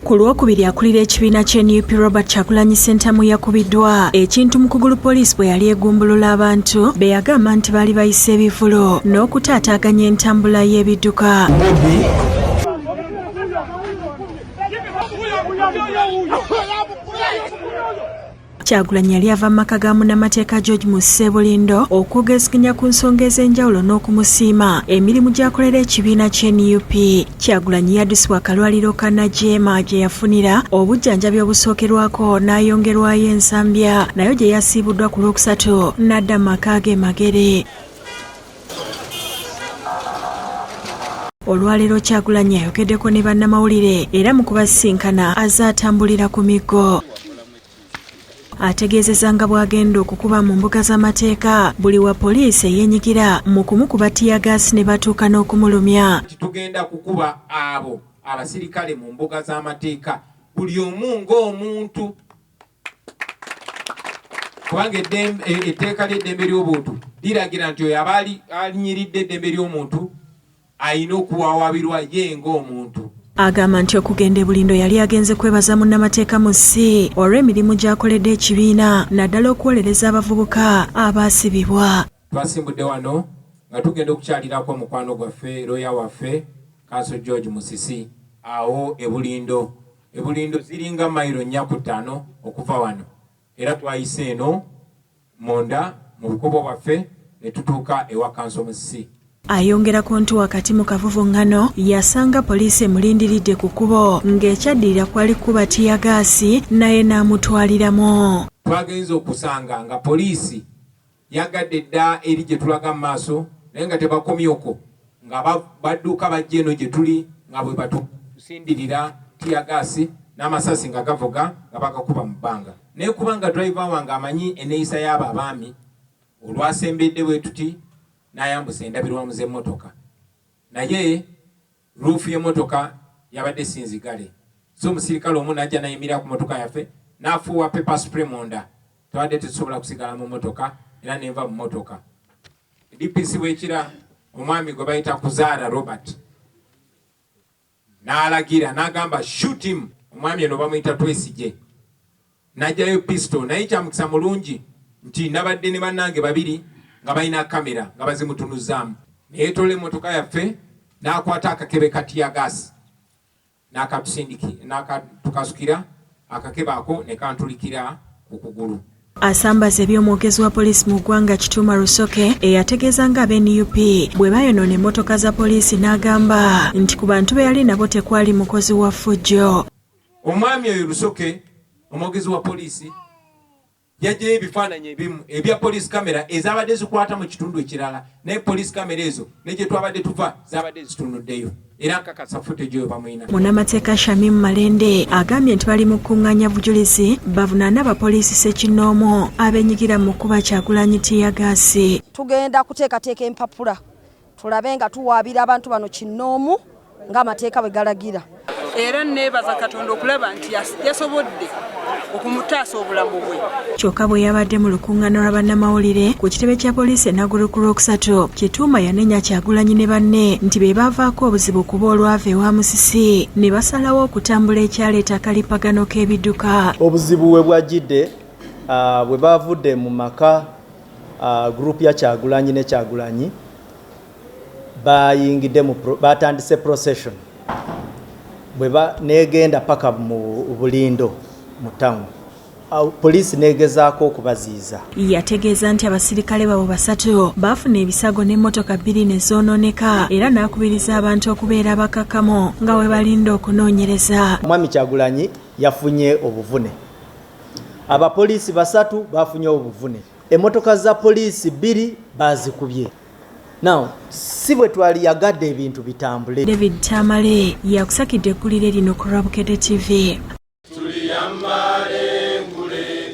Ku Lwokubiri, akulira ekibiina kye NUP Robert Kyagulanyi Ssentamu yakubiddwa ekintu mu kugulu poliisi bwe yali egumbulula abantu be yagamba nti baali bayisa ebivvulu n'okutaataaganya entambula y'ebidduka. Kyagulanyi yali ava mu maka ga munnamateeka George Musebulindo okwogezeganya ku nsonga ez'enjawulo n'okumusiima emirimu gy'akolera ekibiina kye NUP. Kyagulanyi yaddusibwa akalwaliro ka Najeema gye yafunira obujjanjabi obusookerwako n'ayongerwayo ensambya nayo gye yasiibuddwa ku Lwokusatu n'adda mu maka ge Magere. Olwaleero Kyagulanyi ayogeddeko ne bannamawulire era mu kubasisinkana azze atambulira ku miggo. Ategeezezza nga bw'agenda okukuba mu mbuga z'amateeka buli wa poliisi eyeenyigira mu kumukuba ttiyagaasi ne batuuka n'okumulumya. Tugenda kukuba abo abasirikale mu mbuga z'amateeka buli omu ng'omuntu, kubanga etteeka ly'eddembe ly'obuntu liragira nti oyo aba alinyiridde eddembe ly'omuntu alina okuwawaabirwa ye ng'omuntu. Agamba nti okugenda e Bulindo yali agenze kwebaza munnamateeka Musisi olw'emirimu gy'akoledde ekibiina naddala okuwolereza abavubuka abaasibibwa. Twasimbudde wano nga tugenda okukyalirako mukwano gwaffe, looya waffe, Kanso George Musisi awo e Bulindo. E Bulindo ziringa mayiro 4 ku 5 okuva wano, era twayise eno munda mu bukubo bwaffe ne tutuuka ewa Kanso Musisi. Ayongerako nti wakati mu kavuvuŋŋano yasanga poliisi emulindiridde ku kkubo ng'ekyaddirira kwali kukuba ttiyagaasi naye n'amutwaliramu. Twagenze okusanga nga poliisi yagadde dda eri gye tulaga mu maaso, naye nga tebakomye okwo, nga badduka bajja eno gye tuli nga bwe batusindirira ttiyagaasi n'amasasi nga gavuga nga bagakuba mu bbanga. Naye kubanga driver wange amanyi enneeyisa y'abo abaami, olwasembedde bwe tuti n'ayambusa endabirwamu z'emmotoka, naye roof y'emmotoka yabadde si nzigale, so omusirikale omu n'ajja n'ayimirira ku mmotoka yaffe n'afuuwa pepper spray munda. Twabadde tetusobola kusigala mu mmotoka era ne nva mu mmotoka. DPC w'Ekira omwami gwe bayita Kuzaara Robert n'alagira n'agamba shoot him. Omwami eno bamuyita Twesigye, n'aggyayo pistol, naye kyamukisa mulungi nti nabadde ne bannange babiri nga balina kamera nga bazimutunuzaamu. Neyeetoola emmotoka yaffe n'akwata akakebe ka tear gas n'akatukasukira akakebe ako ne kantulikira ku kugulu. Asambaza eby'omwogezi wa poliisi mu ggwanga Kituuma Rusoke eyategeeza nga aba NUP bwe bayonoona emmotoka za poliisi, n'agamba nti ku bantu be yali nabo tekwali mukozi wa ffujjo. Omwami oyo Rusoke, omwogezi wa poliisi, yaggyeyo ebifaananyi ebimu ebya poliisi kamera ezabadde zikwata mu kitundu ekirala, naye poliisi kamera ezo ne gye twabadde tuva zabadde zitunuddeyo, era nkakasa footage oyo bamuyina. Munnamateeka Shamim Malende agambye nti bali mu kuŋŋaanya bujulizi bavunaane abapoliisi ssekinnoomu abeenyigira mu kuba Kyagulanyi ttiyagaasi. Tugenda kuteekateeka empapula tulabe nga tuwaabira abantu bano kinnoomu ng'amateeka bwe galagira. Era neebaza Katonda okulaba nti yasobodde okumutaasa obulamu bwe. Kyokka bwe yabadde mu lukuŋŋaana lwa bannamawulire ku kitebe kya poliisi e Naguru ku Lwokusatu, Kituuma yanenya Kyagulanyi ne banne nti be baavaako obuzibu kuba olwava ewa Musisi ne basalawo okutambula ekyaleeta akalipagano k'ebidduka. Obuzibu we bwajjidde bwe bavudde mu maka, group ya Kyagulanyi ne Kyagulanyi bayingidde mu batandise procession bwe negenda paka mu Bulindo mu town, poliisi negezaako okubaziiza. Yategeeza nti abasirikale baabwe basatu baafuna ebisago n'emmotoka 2 ne zoonooneka, era n'akubiriza abantu okubeera abakakkamu nga we balinda okunoonyereza. Mwami Kyagulanyi yafunye obuvune, abapoliisi 3 bafunye obuvune, emmotoka za poliisi 2 baazikubye. Now, si bwe twaliyagadde ebintu bitambule. David Tamale yakusakidde eggulire lino ku Lwabukedde TV.